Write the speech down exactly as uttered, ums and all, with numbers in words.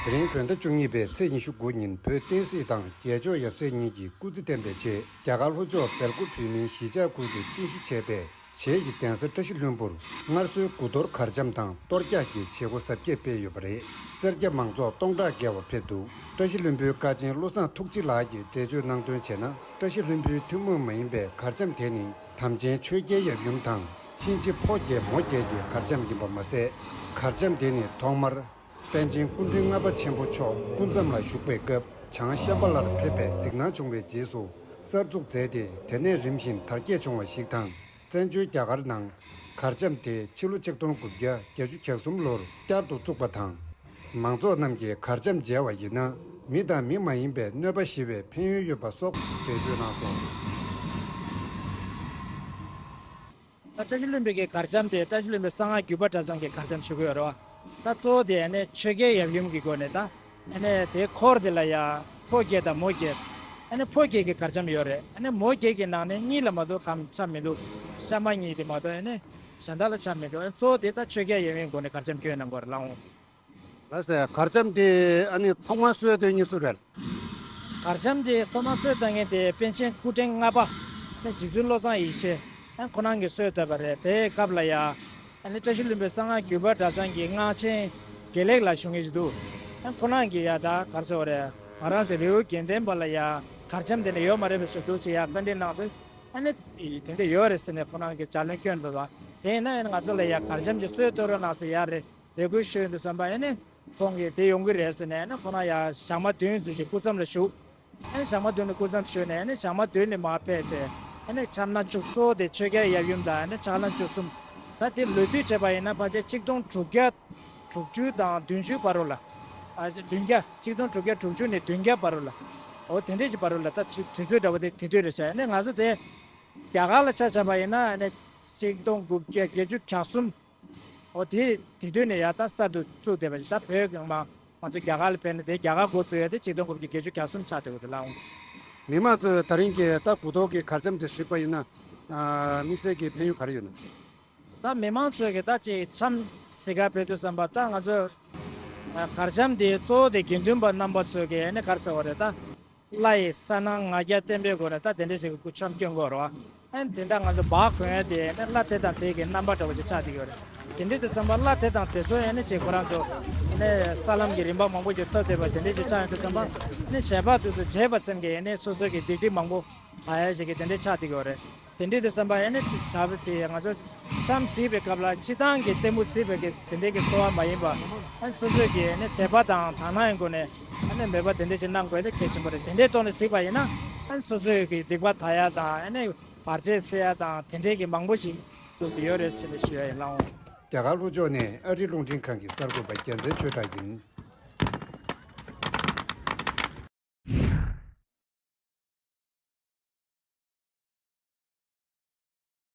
དེ་རིང་བོད་ཟླ་བཅུ་གཉིས་པའི་ཚེས་ཉི་ཤུ་དགུ་ཉིན་བོད་བསྟན་སྲིད་དང་རྒྱལ་མཆོག་ཡབ་སྲས་གཉིས་ཀྱི་སྐུ་ཚེ་བརྟན་པའི་ཆེད། རྒྱ་གར་ལྷོ་ཕྱོགས་སྦེལ་ཀོབ་བོད་མིའི་གཞིས་ཆགས་ཁུལ་དུ་རྟེན་གཞི་བྱས་པའི་བྱེས་ཀྱི་གདན་ས་བཀྲ་ཤིས་ལྷུན་པོར་སྔར་སྲོལ་དགུ་གཏོར་གར་འཆམ་དང་གཏོར་རྒྱག་གི་བྱེད་སྒོ་གཟབ་རྒྱས་སྤེལ་ཡོད་པ་རེད། སེར་སྐྱ་མང་ཚོགས་སྟོང་ཕྲག་བརྒལ་བ་ཕེབས་འདུག་བཀྲ་ཤིས་ལྷུན་པོའི་བཀའ་ཆེན་བློ་བཟང་ཐུགས་རྗེ་ལགས་ཀྱིས་འགྲེལ་བརྗོད་གནང་དོན་བྱས་ན། བཀྲ་ཤིས་ལྷུན་པོའི་ཐུན་མོང་མ་ཡིན་པའི་གར་འཆམ་དེ་ནི་དམ་ཅན་ཆོས་རྒྱལ་ཡབ་ཡུམ་དང་གཤིན་རྗེ་ཕོ་རྒྱལ་མོ་རྒྱལ་གྱི་གར་འཆམ་ཡིན་པ་མ་ཟད། གར་འཆམ་དེ་ནི་ཐོག་མར་པཎ་ཆེན་སྐུ་ཕྲེང་ལྔ་པ་ཆེན་པོ་མཆོག་སྐུ་མཚམས་ལ་བཞུགས་པའི་སྐབས་བྱང་ཤམ་བྷ་ལར་ཕེབས་པའི་གཟིགས་སྣང་བྱུང་བའི་རྗེས་སུ་གསར་འཛུགས་མཛད་དེ། དེ་ནས་རིམ་བཞིན་དར་རྒྱས་བྱུང་བ་ཞིག་དང་། བཙན་བྱོལ་རྒྱ་གར་ནང་གར་འཆམ་དེ་ཕྱི་ལོ་ཆིག་སྟོང་དགུ་བརྒྱ་བརྒྱད་ཅུ་གྱ་གསུམ་ལོར་བསྐྱར་དུ་བཙུགས་པ་དང་། མང་ཚོགས་རྣམས་ཀྱིས་གར་འཆམ་མཇལ་བ་ཡིན་ན། མི་དང་མི་མ་ཡིན་པའི་གནོད་པ་ཞི་བའི་ཕན་ཡོན་ཡོད་པ་སོགས་འགྲེལ་བརྗོད་གནང་སོང་། ད་བཀྲ་ཤིས་ལྷུན་པོའི་གི་གར་འཆམ་དེ་བཀྲ་ཤིས་ལྷུན་པོའི་གསང་སྔགས་རྒྱུད་པ་གྲྭ་ཚང་གི་གར་འཆམ་ཞུ་གི་ཡོད་རེད་བ། ད་གཙོ་བོ་དེ་ཨ་ནི་ཆོས་རྒྱལ་ཡབ་ཡུམ་གྱི་སྒོ་ནས། ད་ཨ་ནི་དེའི་འཁོར་དེ་ལ་ཡ་ཕོ་རྒྱལ་དང་མོ་རྒྱལ། ཨ་ནི་ཕོ་རྒྱལ་གྱི་གར་འཆམ་ཡོད་རེད། ཨ་ནི་མོ་རྒྱལ་གྱི་ནང་ནས་གཉིས་ལ་མ་གཏོགས་གང་འཆམ་མི་འདུག་ཤ་མ་གཉིས་དེ་མ་གཏོགས་ཨ་ནི་གཞན་དག་ལ་འཆམ་མི་འདུག་ཨ་ནི་གཙོ་བོ་དེ་ད་ཆོས་རྒྱལ་ཡབ་ཡུམ་གྱི་སྒོ་ནས་གར་འཆམ་སྐྱོན་གནང་དགོས་རེད་ལགས་འོང་། ལགས་སེ། གར་འཆམ་དེ་ཨ་ནི་ཐོག་མར་སྲོལ་གཏོད་མཁན་སུ་རེད། གར་འཆམ་དེ་ཐོག་མར་སྲོལ་གཏོད་མཁན་དེ་པཎ་ཆེན་སྐུ་ཕྲེང་ལྔ་པ་ཨ་ནི་རྗེ་བཙུན་བློ་བཟང་ཡེ་ཤེས་ཨ་ནི་ཁོ་རང་གིས་སྲོལ་བཏོད་པ་རེད། དེའི་སྐབས་ལ་ཡ་ཨ་ནི་བཀྲ་ཤིས་ལྷུན་པོའི་གསང་སྔགས་རྒྱུད་པ་གྲྭ་ཚང་གི་སྔགས་ཆེན་དགེ་ལེགས་ལགས་ཞུ་མཁན་ཞིག་འདུག་ཨ་ནི་ཁོ་རང་གིས་ཡ་ད་ག་རེ་ཟེར་དགོས་རེད། ང་རང་ཚོའི་རི་བོ་དགེ་ལྡན་པ་ལ་ཡ་གར་འཆམ་དེ་འདྲ་ཡོད་མ་རེད་པས་ཟེར་འདུག་ཅེས་ཡ་བཀའ་འདྲི་གནང་དུས། ཨ་ནི་དེ་འདྲ་ཡོད་རེད་ཟེར་ནས་ཁོ་རང་གིས་ལྗགས་ལན་བསྐྱོན་འདུག་བ། དེ་ཡིན་ན་ཨ་ནི་ང་ཚོ་ལ་ཡ་གར་འཆམ་གྱི་སྲོལ་གཏོད་རོགས་གནང་ཟེར་ཡ་རེད། རེ་སྐུལ་ཞུས་འདུག་བསམ་པ། ཨ་ནི་ཁོང་གིས་དེ་ཡོང་གི་རེད་ཟེར་ནས། ཨ་ནི་ཁོ་རང་ཡ་ཞག་མ་བདུན་ཙམ་ཞིག་སྐུ་མཚམས་ལ་བཞུགས། ཨ་ནི་ཞག་མ་བདུན་ནས་སྐུ་མཚམས་བཞུགས་ནས། ཨ་ནི་ཞག་མ་བདུན་ནས་མར་ཕེབས་བྱས། ཨ་ནི་ཕྱག་ན་བཅུ་གཙོ་བོ་དེ་ཆོས་རྒྱལ་ཡབ་ཡུམ་དང་། ཨ་ནི་ཕྱག་ན་བཅུ་གསུམ། ད་དེ་ལོ་དུས་བྱས་པ་ཡིན་ན་ཕལ་ཆེར་ཆིག་སྟོང་དྲུག་བརྒྱ་དྲུག་ཅུ་དང་བདུན་ཅུ་བར་དུ་ལ། ཨ་བདུན་བརྒྱ། ཆིག་སྟོང་དྲུག་བརྒྱ་དྲུག་ཅུ་ནས་བདུན་བརྒྱ་བར་དུ་ལ། འོ་དེ་འདྲས་ཀྱི་བར་དུ་ལ། ད་དུས་ཚོད་འདྲ་བོ་དེ་དེ་དུས་རེད་བྱས། ཨ་ནི་ང་ཚོ་དེ་རྒྱ་གར་ལ་ཆ་བཞག་པ་ཡིན་ན། ཨ་ནི་ཆིག་སྟོང་དགུ་བརྒྱ་བརྒྱད་ཅུ་གྱ་གསུམ། འོ་དེ་དེ་དུས་ནས་ཡ་ད་གསར་དུ་བཙུགས་བསྡད་པ་ཞིག་ད་བོད་གང་མ་ང་ཚོ་རྒྱ་གར་ལ་ཕེབས་ནས་དེ་རྒྱ་གར་འགོ་བཙུགས་ཡ་དེ་ཆིག་སྟོང་དགུ་བརྒྱ་བརྒྱད་ཅུ་གྱ་གསུམ་ཆགས་བསྡད་ཡོད་རེད་ལགས་འོང་། མི་མང་ཚོས་ད་རིང་གི་ད་དགུ་ཐོག་གི་གར་འཆམ་དེ་གཟིགས་པ་ཡིན་ན། ཨ་དམིགས་བསལ་གྱི་ཕན་ཡོན་ག་རེ་ཡོད་ན། ད་མི་མང་ཚོས་གི་ད་ཅིག་འཆམ་གཟིགས་ག་ཕེབས་དུས་ཙམ་པ། ད་ང་ཚོ་ཨ་གར་འཆམ་དེ་གཙོ་བོ་དེ་དགེ་འདུན་པ་རྣམ་པ་ཚོས་གི་ཨ་ནི་ག་རེ་ཟེར་དགོས་རེད། ད་ལྷ་ཡི་གསལ་སྣང་ང་རྒྱལ་བརྟན་པོའི་སྒོ་ནས་ད་དེ་འདྲས་ཞིག་གི་སྐུ་འཆམ་སྐྱོན་དགོས་རེད་བ། ཨ་ནི་དེ་འདྲ་ང་ཚོ་སྦག་གོན་ཡ་དེ་ཨ་ནི་ལྷ་དེ་དང་དེ་གི་རྣམ་པ་འདྲ་བོ་ཞིག་ཆགས་བསྡད་ཡོད་རེད། དེ་འདྲས་དུས་ཙམ་པ་ལྷ་དེ་དང་དེ་ཚོ་ཨ་ནི་ཅིག་ཁོ་རང་ཚོ་ཨ་ནི་ས་ལམ་གྱི་རིམ་པ་མང་པོ་ཞིག་ཐོབ་བསྡད་པ་དེ་འདྲས་ཅིག་ཆགས་ཡོང་དུས་ཙམ་པ། ཨ་ནི་ཞལ་འབག་དེ་ཚོ་བྱས་པ་ཙམ་གྱིས་ཨ་ནི་སོ་སོ་གི་སྡིག་སྒྲིབ་མང་པོ་དག་ཡ་ཞིག་གི་དེ་འདྲས་ཆགས་བསྡད་ཡོད་རེད། དེ་འདྲས་དུས་ཙམ་པ་ཨ་ནི་ཅིག་བྱ་བ་དེ་ང་ཚོ་འཆམ་གཟིགས་པའི་སྐབས་ལ་སྤྱིར་བཏང་གི་ལྟད་མོ་གཟིགས་པའི་གི་དེ་འདྲས་ཀྱི་ཚོར་བ་མ་ཡིན་པ། ཨ་ནི་སོ་སོས་ཀྱི་ཨ་ནི་དད་པ་དང་དག་སྣང་གི་སྒོ་ནས་ཨ་ནི་མོས་པ་དེ་འདྲས་ཅིག་གནང་དགོས་དེ་གལ་ཆེན་པོ་རེད། དེ་འདྲས་ཐོག་ནས་གཟིགས་པ་ཡིན་ན། ཨ་ནི་སོ་སོའི་གི་སྡིག་པ་དག་ཡ་དང་། ཨ་ནི་བར་ཆད་སེལ་ཡ་དང་དེ་འདྲས་ཀྱི་མང་པོ་ཞིག་ཏུ་ཡོད་རེད་ཟེར་ནས་ཞུ་ཡ་ཡིན་ལགས་འོང་། རྒྱ་གར་ལྷོ་ཕྱོགས་ནས་ཨ་རི་རླུང་འཕྲིན་ཁང་གི་གསར་འགོད་པ་རྒྱལ་མཚན་ཆོས་གྲགས་ཡིན།